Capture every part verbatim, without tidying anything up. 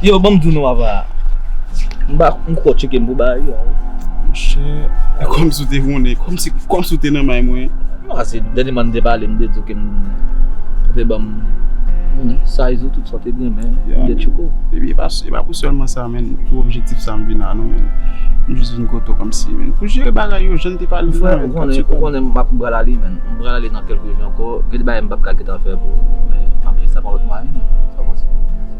Yo, ban m di w non, papa. M pa, m kwè w tcheke m pou bagay yo. Monchè, e kòmsi w te konnen, kòmsi, kòmsi w te nan may mwen. Non, se dènye mwa n te pale, m te di w ke m, ou te ban m, ou konnen, size ou, tout sa w te renmen, m te tcheke w. Epi e pa, e pa pou sèlman sa, menn, pou objektif sa m vin la, non, menn. M jis vin kote w kòmsi, menn, pou jere bagay yo, jan n te pale la, menn. Ou konnen, ou konnen m ap pral ale, menn. M pral ale nan kèlke jou ankò. Gen de bagay m p ap ka gentan fè pou ou, men m ap jere sa pa lòt mwayen, menn. Sa w panse?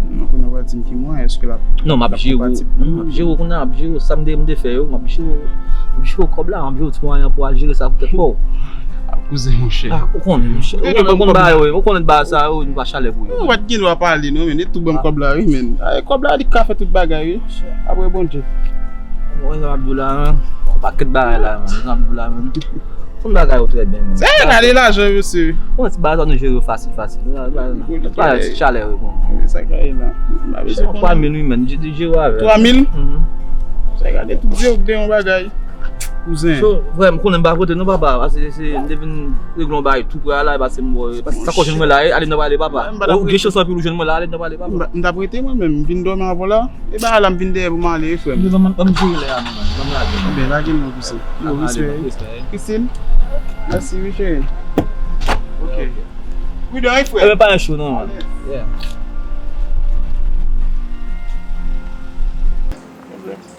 Mwen konnen w va di m ki mwayen, èske l ap, non, m ap jere w. Non, m ap jere w kounye a, m ap jere w. Sa m te, m te fè yo, m ap jere w. M ap jere w kòb la, m ap jere w ti mwayen an pou w al jere sa pou tèt pa w. A, kouzen, monchè. A, ou konnen, monchè. Ou konnen, ou konnen bagay yo, ou konnen bagay sa yo, nou pa chalè pou yo. Ou pa t gen dwa pale, non, men, e tou ban m kòb la, wi, men. A, kòb la, li ka fè tout bagay, wi. Apre Bondye. Mwen, sa m ap di w la, men, yon pakèt bagay la, men, sa m ap di w la, men. Fè bagay yo trè byen, men. Sa e rale lajan, mesye. Bon, ti bagay sa nou jere yo fasil, fasil. Ti bagay, ti chalè, wi, bon. Sa k ap la. Twa mil, wi, men. Jere avè. Twa mil? Mhm. Sa gade tout zye ou gen yon bagay. Kouzen. So, frè m, konnen m pa kote non, papa, paske se, m te vin regle yon bagay tou prè a la, paske m wè, paske sa k jwenn mwen la, ale nan pale, papa. Ou gen chans anpil ou jwenn mwen la, ale nan pale, papa. M t ap rete mwen menm, m vin dòmi avè w la. E bagay la m vin dèyè pou m ale, wi, frè m. Ban m, ban m jere lè a, ban m lage. Enben, lage m non, kouzen. Yo, respè. Respè. Christine? Mèsi, wi, cheri. Ok. Pridan, wi, frè. Enben, pa nan cho, non. Yeah.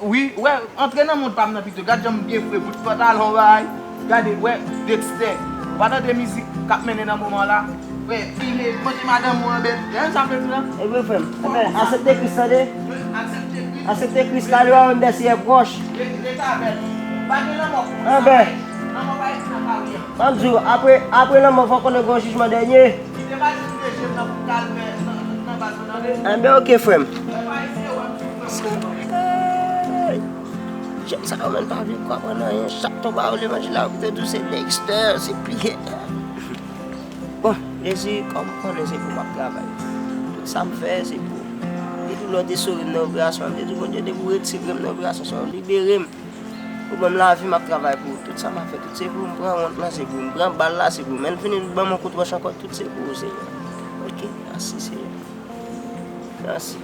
Wi, wè, antre nan mond pa m nan pito. Gad jan m byen fre, bout pantalon bay. Gade, wè, Dexter. Ou pa tande mizik k ap mennen nan moman la? Wè, file, manje madanm ou an bèt. Tande sa m vle di la? Ebyen, frè m. Ebyen, aksepte Kris, tande. Aksepte Kris. Aksepte Kris, kale a yon dèsyè pwòch. Rete avè l. Pa gen lanmò pou moun sa. Ebyen. Lanmò pa ekziste nan karyè. Ban m di w, apre, apre lanmò, fò konnen gen yon jijman dènye. Kite pase sou de je m nan pou kalmè nan, nan baz lan, tande? Enben, oke, frè m. Pèp ayisyen wè m sou frè m. Hey! Jèn sa yo menm pa vle konprann anyen. Chak tan w ba yo levanjil la, yo kite w di w se Dexter, se pliye. Bon, Jezi, kòm ou konnen se pou m ap travay. Tout sa m fè, se pou ou. Depi lè w te sove m nan operasyon an, m te di w, Bondye, depi w retire m nan operasyon sa, w libere m. Ou ban m lavi, m ap travay pou ou. Tout sa m ap fè, tout se pou ou. M pran wont lan, se pou ou. M pran bal la, se pou ou. Menm fini ban m yon kout wòch ankò, tout se pou ou, Senyè. Oke, mèsi, Senyè. Mèsi.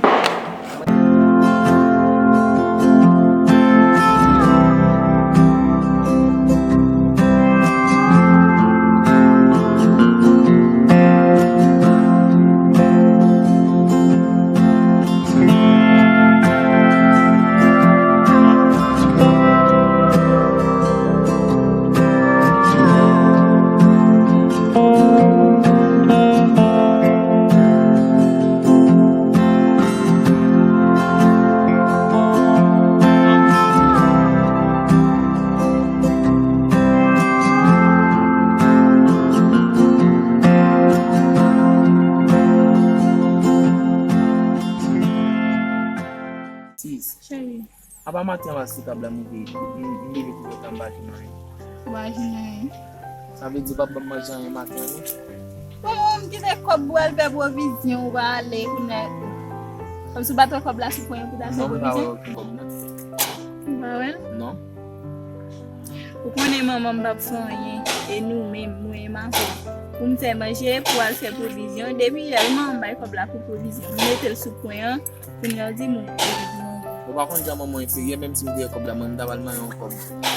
Sis. Cheri. Apa maten an, paske kab la m rive, m, m rive kouvèt la, m pa jwenn anyen. Ou pa jwenn anyen? Sa vle di ou p ap ban m manje anyen maten an, non? Bon, m kite kòb pou al fè pwovizyon, ou pa ale, kounye a. Kòmsi ou pa t wè kòb la sou pwen an pou ta fè pwovizyon? Non, m pa wè kòb nan. Ou pa wè l? Non. Ou konnen manman m p ap fè anyen, e nou menm, mwen e Mazo, pou m fè manje, pou al fè pwovizyon. Depi yè, manman m bay kòb la pou pwovizyon. M mete l sou pwen an, kounye a w di m ou pwovizyon. Ou pa konn jan manman w enperye, menm si m te gen kòb la, mwen m ta pral manyen yon kòb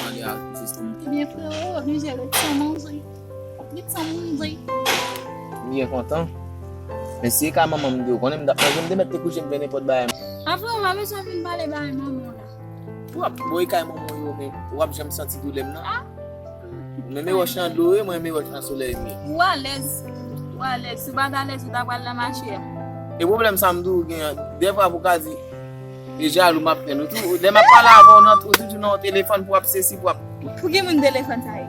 anlè a jis pou m. Ebyen, frewo, oblije ret san manje. Ret san manje. M byen kontan. Men si e ka manman m te, ou konnen m t ap manje, m te mèt te kouche, m fè nenpòt bagay. A, frewo, pa bezwen vin pale bagay manman w la. W ap voye kay manman w yo, men w ap janm santi doulè m nan. A! Ou menm e wòch nan dlo ye, mwen menm e wòch nan solèy m ye. Ou alèz. Ou alèz. Si w pa t alèz, ou ta pral nan mache a. E pwoblèm sa m di w gen an, dèfwa pou w ka di, e jalou m ap fè nou tou. Lè m ap pale avè w nan, ou toujou nan yon telefòn pou w ap sesi, pou w ap. Pou ki moun telefòn sa ye?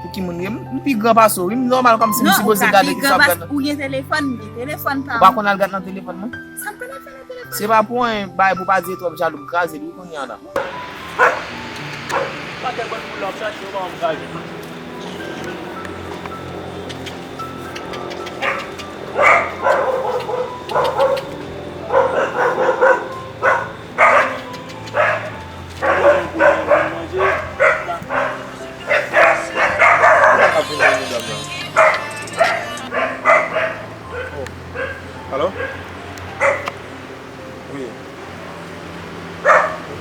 Pou ki moun ye? M, m pi gran pase w, wi. M nòmal kòmsi m sipoze gade ki sa w ap gade nan. Ou gen telefòn, m gen telefòn pa m. Ou pa konn al gade nan telefòn mwen? Sa m konn al fè nan telefòn? Se pa pou anyen, bay pou pa di e twòp jalou, m kraze l wi kounye a la. Pakèt bann poul la ap chache yo pa m kraze. Alo?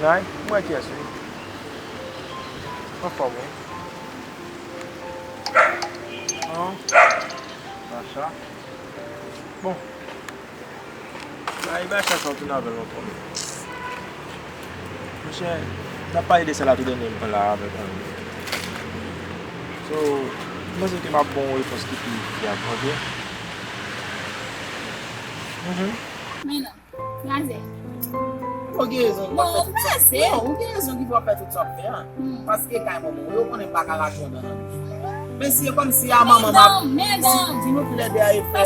Nay, m wè kiyès wi. Anfòm wi. An, Bacha. Bon. Ay, Bacha sa w tounen avè l ankò. Monchè, n ap pale de sa la tou dènye m la avèk ou. So, m panse ke m ap ba w yon repons ki pi fyab, oke? Mhm. Men non. Kraze. Ou gen rezon, ou pa fè tout sa. Non, ou gen rezon ki fè w ap fè tout sa w ap fè a. Hmm. Paske kay manman w, yo konnen m pa ka lage w nan. Men si e kòmsi a manman m ap, si di nou kilè de a e fè,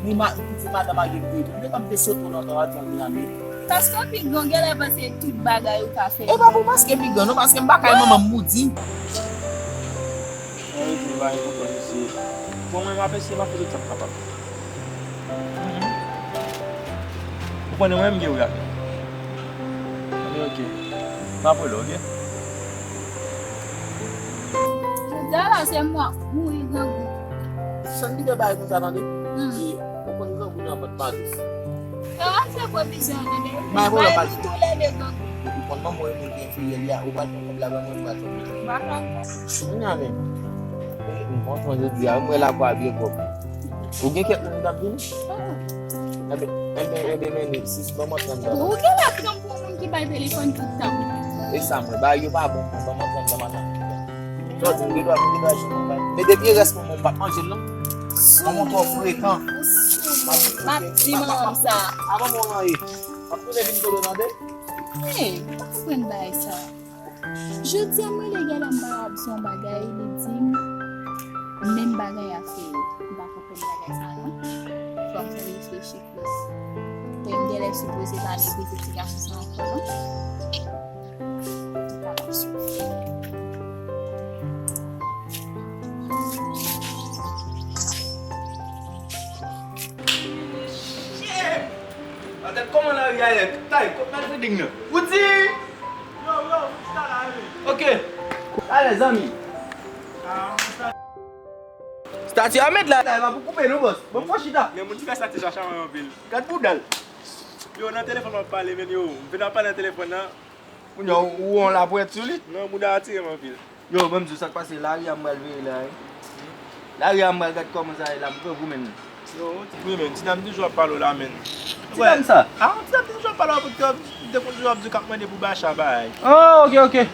ni ma, ti madanm a gen de. Ou te kòm te soto nan tan a di an Miami. Paske w pi gran, w genlè panse tout bagay ou ka fè. E pa pou paske pi gran, non, paske m pa kay manman m moudi. Ann rete, m pa gen konprann misye. Bon, mwen, m ap eseye, m ap fè tout sa m kapab. Mhm. Ou konnen mwen menm gen wi avè l. Anben, oke. M ap rele w, oke? Jodi a la, se mwen mouri grangou. San kite bagay konsa, tande? Hmm. E, ou konn grangou nan vant pa dous. Yo, se pwovizyon, tande. Bay pwoblèm, bay nou toulède grangou. Ou konn manman w e moun ki enferyè li a, ou pral pran kòb la, ban mwen, ou pral pran kòb la. M pa pran kòb. Kounye a menm. Bon, jodi a, mwen lakwa byen pwòp. Ou gen kèk moun k ap vini? Enben, enben, enben, men li, sis, ban m antann la. Ou genlè pran pou moun ki bay telefòn tout tan. E sa mwen, bagay yo pa bon, ban m antann la, madanm. Jodi, m gen dwa, m gen dwa jwenn yon bagay. Men depi e rès pou mwen, m p ap manje l, non. Manman twò frekan. M ap di manman m sa. Avan mwen anyen. M ap tounen vin kote w tande. Hey, m pa konprann bagay sa. Jodi a, m rele Gala, m pa kapab di yon bagay, li di m menm bagay a fè yo. M pa konprann bagay sa non. Fò m fè reflechi plis. Men m genlè sipoze pa neglije ti gason sa ankò non. M pa kapab sou. Shit! Gad kòman lari a ye. Tay, kot Mèt Freding nan? Woody! Yo, yo, Woody ta la, wi. Oke. Alèz, zanmi. Stati a mèt la, la, e pa pou koupe, non, bòs. Bon, fò chita. Men moun ki fè stati sa, chaman anpil. Gad bouda l. Yo, nan telefòn m ap pale, men yo. M vin ap pale nan telefòn nan. Kounye a, ou, ou on lapwèt sou li? Non, bouda atire m anpil. Yo, ban m di w sa k pase, lari a m pral veye la, wi. Lari a m pral gad kòman sa ye la, m pran goumen. Yo, wi, men, ti dam toujou ap pale w la, men. Ti dam sa? Ah, ti dam toujou ap pale w, pou te, te konn toujou ap di w k ap mande pou Bacha bay. Oh, oke, oke.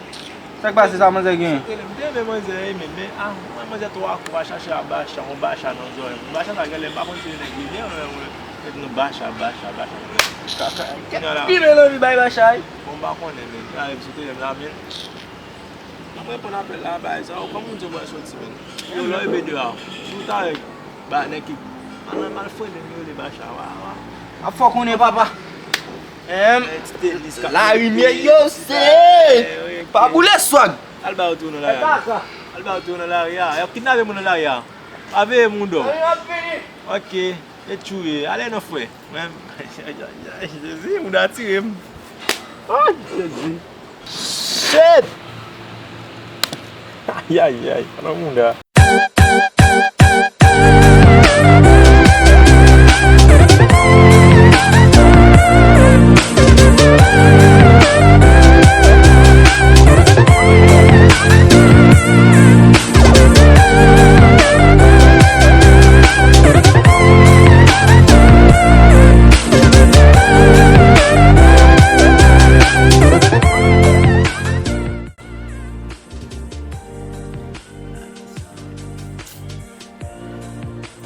Sa k pase sa, manzè gen? M te renmen manzè, wi, men, men, ah, mwen, manzè twò akou a chache a Bacha, yon Bacha nan zòrèy. Bacha sa genlè, m pa konn si se nèg li gen, men, men, men, non, Bacha, Bacha, Bacha. Kaka, kaka. Pi bèl anvi bay Bacha, wi. Bon, m pa konnen, men. Gade, m sou telefòn la, men. M ap reponn apèl la, bay sa, kòman moun sa pral soti, men? Yo, lè w rive deyò, si w ta wè, ba, nèg ki, mal, mal fwele, m rele Bacha, wa, wa. Ap fè w konnen, papa. Em, ti tenis, lari m ye, yo, se pa boule swag. Al ba yo tou nan lari a. Al ba yo tou nan lari a. Y ap kidnape moun nan lari a. Pa veye moun dò. Ok. E tchouye, ale non frè. Mwen, Jezi, moun atire m. Oh, Jezi. Shit! Ayayay, alò moun la.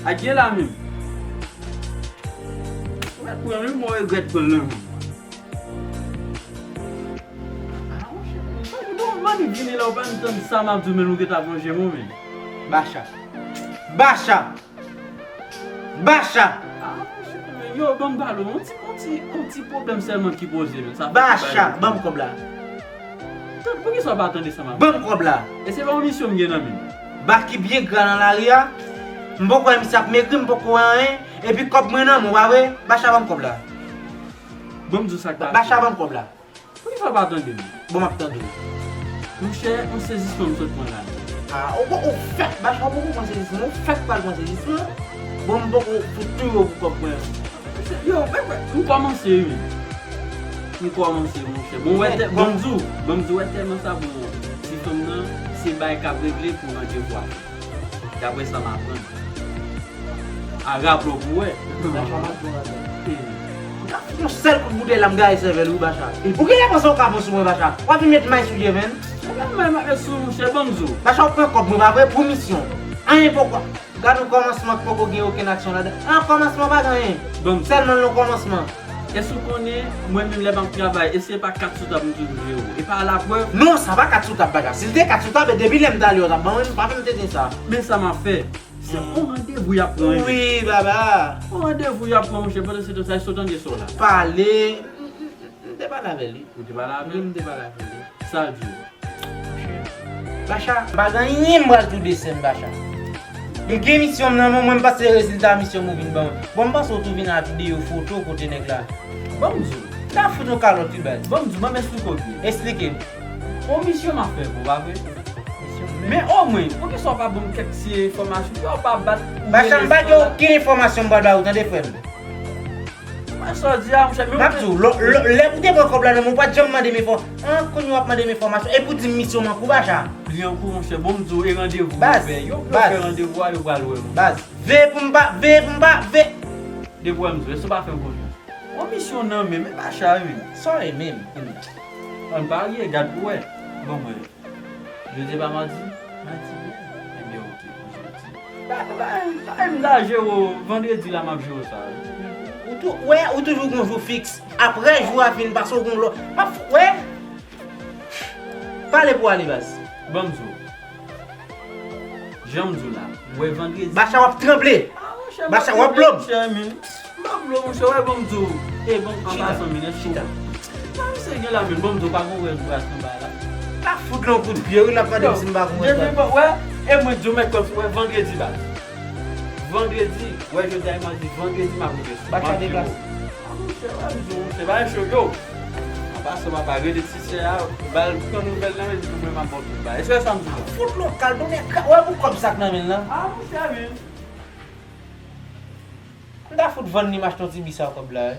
Adye la menm. Ou mèt pran li, mwen regrèt pran l nan men w. Ah, monchè, bon, mwen li vini la, ou pa m tann sa m ap di w, men nou gentan ap manje mwen, men. Bacha. Bacha! Bacha! Ah, monchè, men yo, ban m pale w, yon ti, yon ti, yon ti pwoblèm sèlman ki poze, men sa fè Bacha, ban m kòb la. Tann, poukisa w pa tande sa m ap di? Ban m kòb la. E se pa yon misyon m gen nan men m. Ba ki byen gra nan lari a, m poko wè misye ap megri, m poko wè anyen, epi kòb mwen nan men w, pa vre? Bacha, ban m kòb la. Ban m di w sa k pase. Bacha, ban m kòb la. Poukisa w pa tande m? Bon, m ap tande w. Monchè, yon sezisman m sot pran la. Ah, ou, ou fèk, Bacha, ou poko pran sezisman, ou fèk pral pran sezisman. Bon, m poko fout touye w pou kòb mwen an. Yo, men, men, m kòmanse, wi. M kòmanse, monchè. Bon, wè, tè- bon, m di w, bon, m di w, wè, tèlman sa bon, ti fanm nan, se bagay k ap regle pou randevou a. Daprè sa m aprann. A raple w pou wè. Bacha, m ap pran raple. M ta fout yon sèl kout boutèy la, m gaye sèvèl ou, Bacha. Ou genlè panse w ka bon sou mwen, Bacha. W ap vin met may sou je, menn. Mwen, mwen, mwen, sou, monchè, bon, m di w. Bacha, w pran kòb mwen, pa vre, pou misyon. Anyen poko. Gad yon kòmansman k poko gen okenn aksyon ladan. An kòmansman pa gen anyen. Bon, m di w. Sèlman yon kòmansman. Èske w konnen, mwen menm lè m ap travay, èske se pa kat sou tab m toujou jere w? E pa laprèv? Non, sa pa kat sou tab, Bacha. Si l te kat sou tab, e depi lè m t ale yo t ap ban mwen, m pa menm te gen sa. Men sa m ap fè, se yon randevou y ap pran, wi. Wi, baba. Yon randevou y ap pran, monchè, pandan se tan sa, èske w tande sa w la? Pale. M, m, m, m te pale avè li. Ou te pale avè l? Wi, m te pale avè li. Sa l di w? Bacha, m pa gen anyen m pral tou desèn, Bacha. M gen misyon m nan men w, mwen m pase rezilta misyon m ou vin ban mwen. Bon, m panse w tou vin ak videyo, foto kote nèg la. Bon, m di w. Ta fout yon kalòt, wi, baz. Bon, m di w, ban m esplike w byen. Esplike m. Yon misyon m ap fè pou w, pa vre? Misyon men. Men omwen, poukisa w pa ban m kèk ti enfòmasyon? Pou w pa bat ou Bacha, m pa gen okenn enfòmasyon m pral ba ou, tande, frè m. Mwen sa w di a, monchè, men. M ap di w, lò, lò, lè pou te pran kòb la nan men w, ou pa t janm mande m enfò-, an, kounye a w ap mande m enfòmasyon, epi w di m misyon m an kou, Bacha. Li an kou, monchè, bon, m di w, e randevou yo fè. Yo, yo fè randevou a, yo pral wè, monchè. Baz, veye pou m pa, veye pou m pa, veye. Depi w wè m di w, èske w pa fè m konfyans? Yon misyon nan men, men Bacha, wi, men. Sa w ye menm? Ann parye, gad pou w wè. Bon, mwen. Jodi pa madi? Madi, wi. Ebyen, oke, pou jodi. Ba, ba, ba, ba, m ta jere w, vandredi la, m ap jere w sa, wi. Ou tou, wè, ou toujou gon jou fiks. Apre jou a fin pase, w gon lòt. M ap f-, wè. Pale pou ale, baz. Ban m di w. Jan m di w la. Wè, vandredi. Bacha, w ap tranble. Ah, monchè, Bacha, w ap blo m. Monchè, men. M pa blo, monchè, wè, ban m di w. E, bon, an pasan, men, èske w. Chita. Non, misye gen la, men, ban m di w, pa gon rèz bras nan bagay la. L ap fout l yon kout pye, wi, l ap mande m si m pa gon rèz bras. Depi, wè, e mwen di w, men, kòmsi, wè, vandredi, baz. Vandredi, wè, jodi a, e madi, vandredi, m ap rive sou. Bacha deplase. Ah, monchè, wè, m di w, monchè, bagay cho, yo. An pasan, papa, rele ti sè a, ba l pran nouvèl nan, men, di pou mwen, m ap ba w tout bagay. Èske sa m di w la? Fout lokal, donnen ka-, wè, pou kòb sa k nan men l lan. Ah, monchè, men. M ta fout vann li, m achte yon ti bis ak kòb la, wi.